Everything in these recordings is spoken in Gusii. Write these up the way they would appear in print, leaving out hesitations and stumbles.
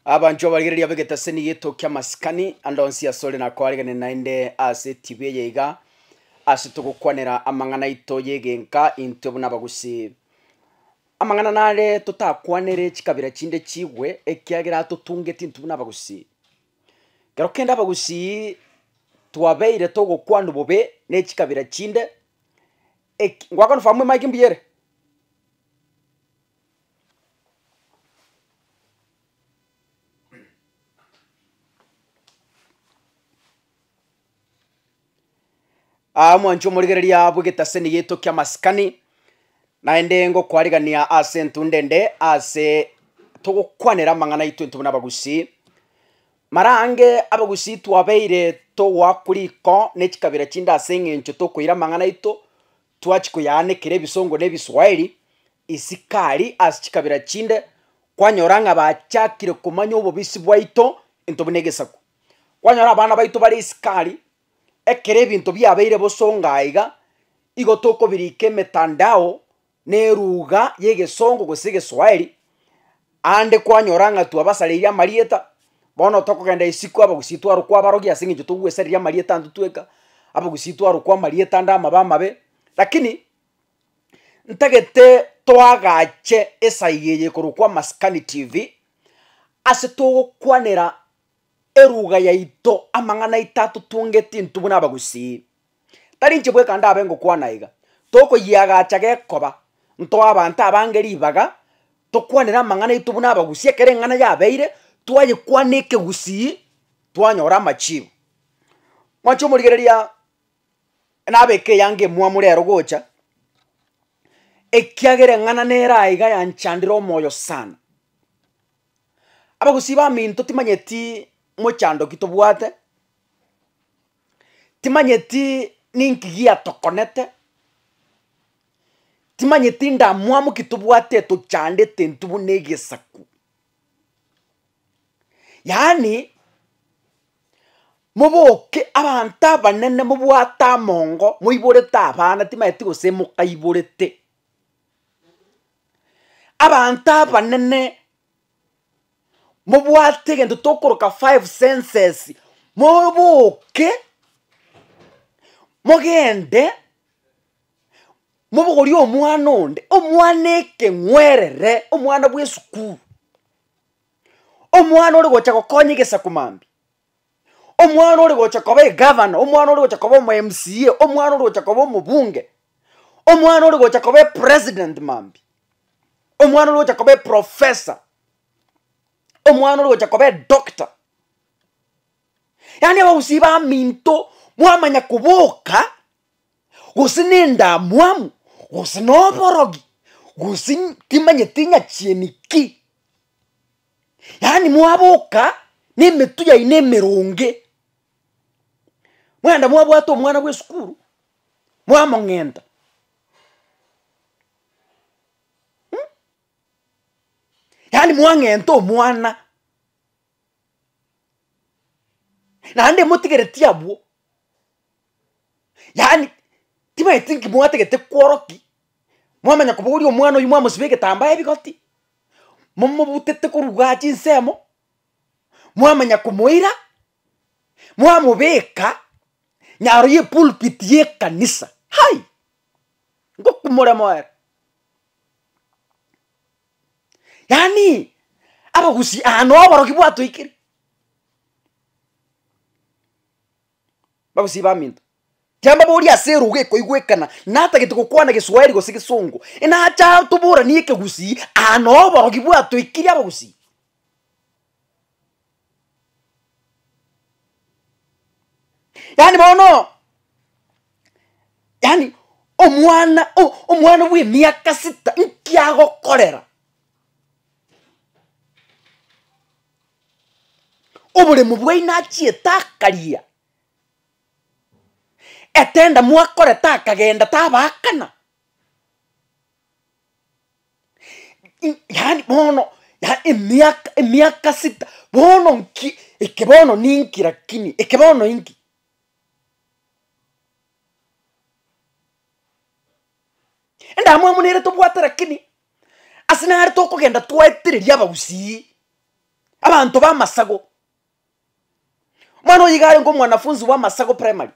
Abanchwa barigereria b'egetaseni gieto ki'amasikani, ande onsi asore nakoaregane naende ase etibi eye iga, ase togokwanera amang'ana aito y'egenka intwe buna abagusii. Amang'ana nare totakwanere chikabira chinde chigwe, ekiagera atotungeti intwe buna abagusii. Kero kende abagusii twabeire togokwanwa bobe ne chikabira chinde, eki ngwakonfirm emic mbuya ere? Aa omwancho omorigereria bw'egetaseni giaito ki'amasikani, naende ngokwarigania ase entunda ende ase togokwanera amang'ana aito intwe buna abagusii. Mara aange abagusii twabeire togoakwa riko ne chikabira chinde ase eng'encho tokoira amang'ana aito, Twachia koyaanekera ebisongo na ebiswahili isiko aria ase chikabira chinde, kwanyora ng'a bachakire komanya obobisi bwaito intwe buna egesaku. Kwanyora abana baito bare isiko aria, ekero ebinto biabeire bosongo aiga, igo tokobirika emetandao na eruga ya egesongo gose egeswahili, aande kwanyora ng'a twabasareirie amarieta, bono tokogenda isiko abagusii twarokwa abarogi ase eng'encho togwesareria amarieta intwe tweka, abagusii twarokwa amarieta ande amabe amabe, lakini ntagete toagache esaiga eye ekorokwa Maskani TV, ase togokwanera eruga yaito amang'ana aito atotongeti intwe buna abagusii. Tari inche bweka ndabe ngokwana iga, tokoyiagacha gekoba, ntoe abanto abange ribaga, tokwanere amang'ana aito buna abagusii ekero eng'ana yabeire, twayekwana ekegusii, twanyora amachibu. Mwanche omorigereria nabeke eyanga emwamu rero gocha, ekiagera eng'ana nere aiga yanchandire omoyo sana. Abagusii baminto timanyeti mochando ki tobwate. Timanyeti ninki giatokonete, timanyeti ndamwamu ki tobwate etochandete intwe buna egesaku. Yaani, moboke abanto abanene mobwate amongo moiborete abana timanyeti gose mokaiborete. Abanto abanene. Mobwate egento tokoroka five senses, moboke, mogende, mobogorie omwana onde, omwana ekeng'werere, omwana bwa esukuru, omwana ore gocha gokonya egesaku mambia, omwana ore gocha koba egavana, omwana ore gocha koba omo MCA, omwana ore gocha koba omobunge, omwana ore gocha koba epresident mambia, omwana ore gocha koba eprofessor. Omwana ore gocha koba edoctor, yaani abagusii baminto mwamanya koboka, gose na endamwamu, gose na oborogi, gose timanyeti nyachieni ki, yaani mwaboka na emetwe yaino emeronge, mwagenda mwabwata omwana bwa esukuru, mwamong'enta. Yaani mwang'enta omwana, naende motigereti abwo, yaani timanyeti nki mwatagete kworokia, mwamanya kobogoria omwana oywo mwamosiba egetambaa ebigoti, momobutete korwa igaa chinsemo, mwamanya komoira, mwamobeka nyaro ya epulpit ya ekanisa, hai! Ngokumore moere. Yaani abagusii aa na oborogi bwatoikire. Bagusii baminto, tiga mbaborie ase eruga ekoigwekana, natagete gokwana geswahili gose gesongo, nacha toboranie ekegusii aa na oborogi bwatoikire abagusii. Yaani bono, yaani omwana o- omwana bwa emiaka sita nki agokorera? Oboremo bwaino achiete akaria, etenda mwakorete akagenda tabaakana. Yaani bono ya emiaka emiaka sita, bono nki eke bono ninki lakini, eke bono inki? Endamwamu nere tobwate lakini, ase nare tokogenda twaetereria abagusii. Abanto b'amasago. Omwana oyo iga arenge omwanafunzi bw'amasago primary.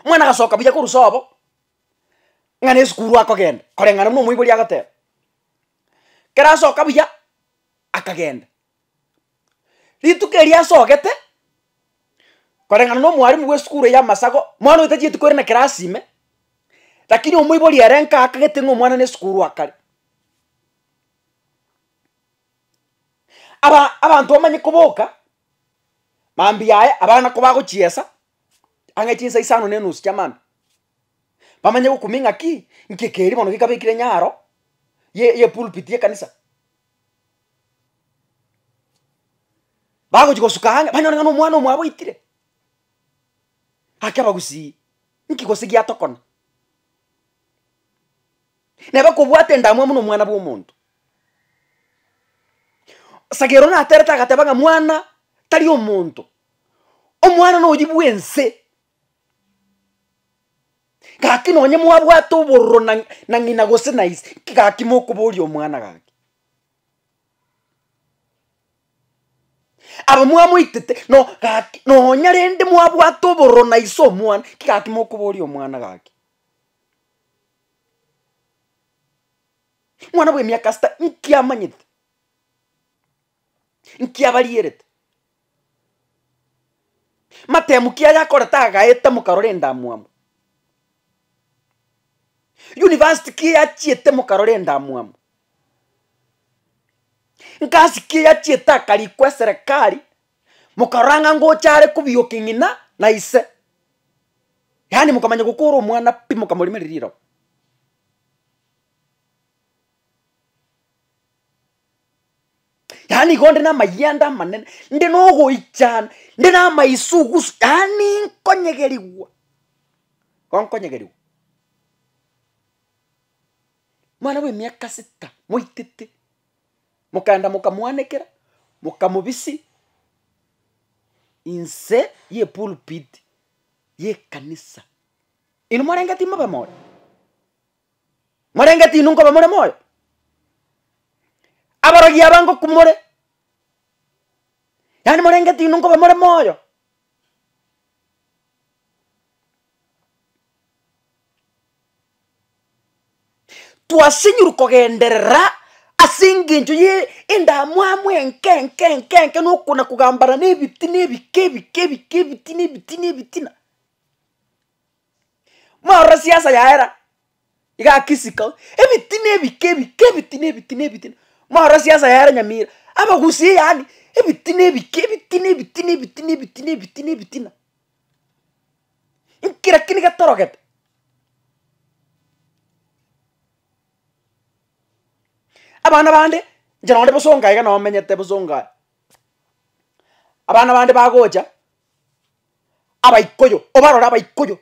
Omwana agasoka buya korwa sobo, ng'a na esukuru akogenda, koreng'ana buna omoibori agoteba. Ekero asoka buya, akagenda. Rituko erio asogete, koreng'ana na omwalimu bwa esukuru eye y'amasago, mwana oyo tachieti koirana kerasi ime, lakini omoibori ere nka akagete ng'a omwana na esukuru akare. Aba abanto bamanye koboka, mambia yaye abana kobagochiesa, ang'e chinsa isano na enusu chia mambia, bamanye gokumia ng'aki, nki ekeri bono gekabekire nyaro, ye ye pulpit ya ekanisa. Bagochi gosuka ang'e, banyore ng'a na omwana omwabo oitire. Gaki abagusii, nki gose giatokona? Neba kobwata endamwamu na omwana bw'omonto. Sagero naterete agateba ng'a mwana tari omonto, omwana noyio bw'ense. Gaki nonye mwabwate obororo na na ng'ina gose na ise, nki gaki mokoboria omwana gaki? Aba mwamoitete no gaki nonya rende mwabwate obororo na ise omwana, nki gaki mokoboria omwana gaki? Omwana bw'emiaka sita nki amanyete? Nki abarierete? Matemu ki aya akorete agaeta mokarora endamwamu? University ki achiete mokarora endamwamu? Nkasi ki achiete akarikwa eserekari mokarora ng'a ngocha are kobiokia ng'ina na ise? Yaani mokamanya gokora omwana pi mokamorimeria riroba. Yaani igo nde namayianda amanene, nde nogoichana, nde namaisugusu, yaani nkonyegerigwa, igo nkonyegerigwa. Omwana bwa emiaka sita moitete, mokaenda mokamwanekera, mokamobisi inse ya epulpit ya ekanisa. Inwe morengeti mobe moyo? Morengeti inwe nkoba more moyo? Abarogi aba ngokumore, yaani morengeti inwe nkoba more moyo? Twasinyirwe kogenderera ase engencho ye endamwamu enke enke enke enke na okona kogambana na ebitina ebike ebike ebike ebitina ebitina ebitina. Mwarora siasa yaera, iga akisika, ebitina ebike ebike ebitina ebitina ebitina, mwarora siasa yaera nyamira, abagusii yaani ebitina ebike ebitina ebitina ebitina ebitina ebitina ebitina. Nki lakini getorogete? Abana bande, inche nonde bosongo aiga nomenyete bosongo aya, abana bande bagocha, abaikoyo, obarore abaikoyo,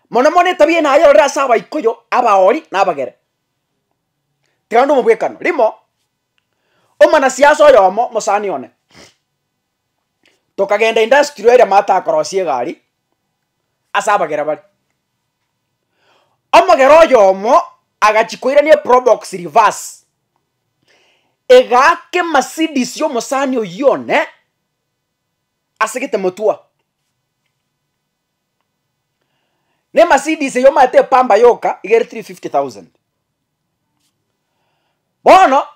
mono mono etabia eye nayerorire ase abaikoyo, abaori na abagere. Tiga nde omobwekano, rimo, omonasiasa oyomo omosani one, tokagenda industrial area maate akorosia egari, ase abagera bare. Omogera oyomo agachia koirania eprobox reverse, egaaka emercedes ya omosani oyio one, ase gete motwa. Na emercedes eyio omanyete epamba yoka, iga ere 350,000. Bono,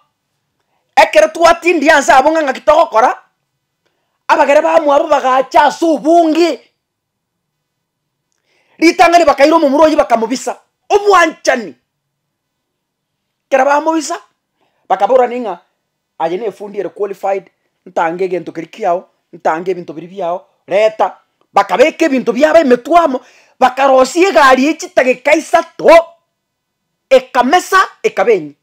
ekero twatindia anse abwo ng'a ng'aki togokora, abagere bamwabo bagacha ase obonge, ritang'ani bakaira omomura oyio bakamobisa, obwanchani. Ekero bamobisa, bakaborania ng'a aye na efundi ere qualified, ntange egento keria kiago, ntange ebinto biria biago, reta. Bakabeka ebinto biabo emetwe amo, bakarosia egari eye chidageka isato, ekamesa ekaba enyia.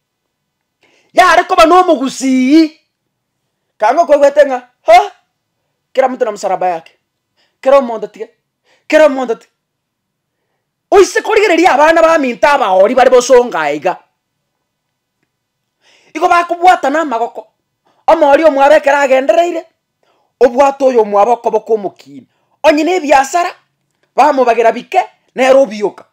Yare koba na omogusii, kanga okoigwete ng'a ha, kera mtu na msalaba yake, kera omonto tiga, kera omonto tiga. Oise korigereria abana baminto abaori bare bosongo aiga, igo bakobwatana amagoko, omori omwabo ekero agendereire, obwate oyo omwabo okoboko omokina, onye na ebiasara, bamobagera bike, nere obioka.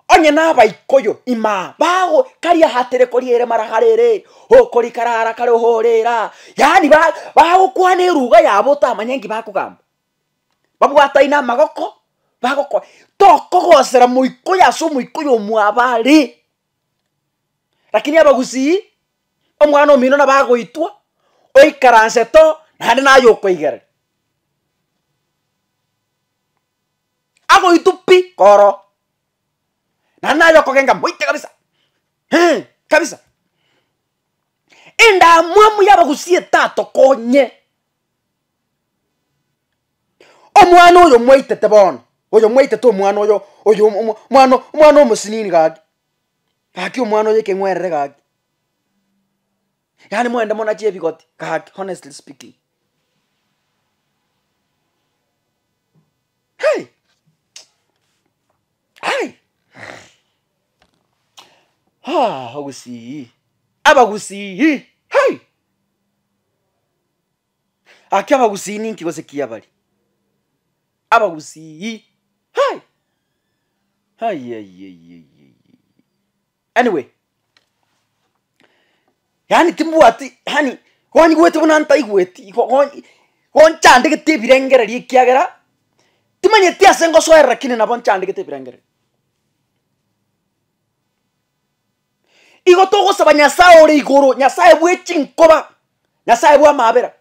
Onye nabaikoyo imaa bago karia hatere koria ere mara kare ere, okori karara kare ohore era, yaani ba bagokwana eruga yabo otamanye nki bakogamba. Babwataine amagoko, bagoko tokogosera moikoyo ase omoikoyo omwabo are. Lakini abagusii, omwana omino nabo agoitwa, oikaranse to, naende naye okoigereria. Agoitwa pi koro, naende naye okogenga moite kabisa, eh kabisa. Endamwamu y'abagusii etatokonye. Omwana oyo mwaitete bono, oyo mwaitete omwana oyo oyo omo omwana omwana omosinini gaki, gaki omwana oyo ekeng'werere gaki. Yaani mwende monache ebigoti gaki honestly speaking. Hey! Ai! Haa ogusii, abagusii hey! Gaki abagusii ninki gose ki abari? Abagusii hey! Ayiayiayiayiayi. Anyway, yaani timbwati yaani gonyigwete buna ntaigweti igo gonyi gonchandegete ebirengererio ekiagera, timanyeti ase ngosoerera lakini nabo nchandegete ebirengererio. Igo togosaba Nyasaye ore igoro, Nyasaye bwe chinkoba, Nyasaye bwa amabera,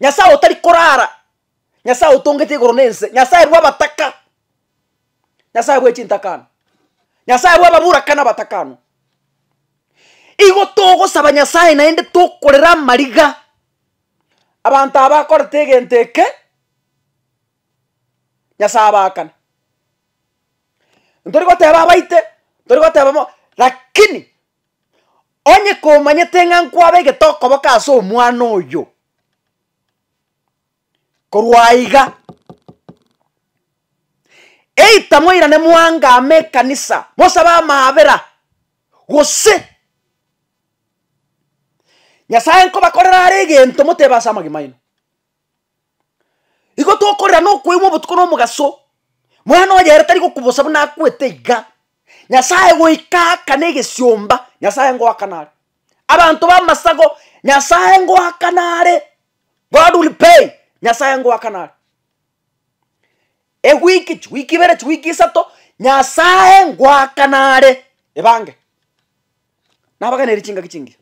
Nyasaye otari korara, Nyasaye otongete igoro na ense, Nyasaye bwa abataka, Nyasaye bwe chintakana, Nyasaye bwa ababuraka na abatakanwa. Igo togosaba Nyasaye naende tokorera amariga, abanto aba bakorete egento eke, Nyasaye abaakane. Ntori goteba abaite, ntori goteba mo, lakini onye komanyete ng'a nkwabegete okoboko ase omwana oyo, korwa aiga, eita moirane mwangame ekanisa, mosabe amaabera, gose Nyasaye nkobakorera are egento motebe ase amagima aino. Igo tokorera na okoigwa obotuko na omogaso, mwana oye ere tari gokubosa buna akwete iga. Nyasaye goika aakane egesiomba, Nyasaye ngoakana are. Abanto b'amasago, Nyasaye ngoakana are. God will pay, Nyasaye ngoakana are. Ewiki, chiwiki ibere, chiwiki isato, Nyasaye ngoakana are, ebange. Nabaganeri chingaki chingiya.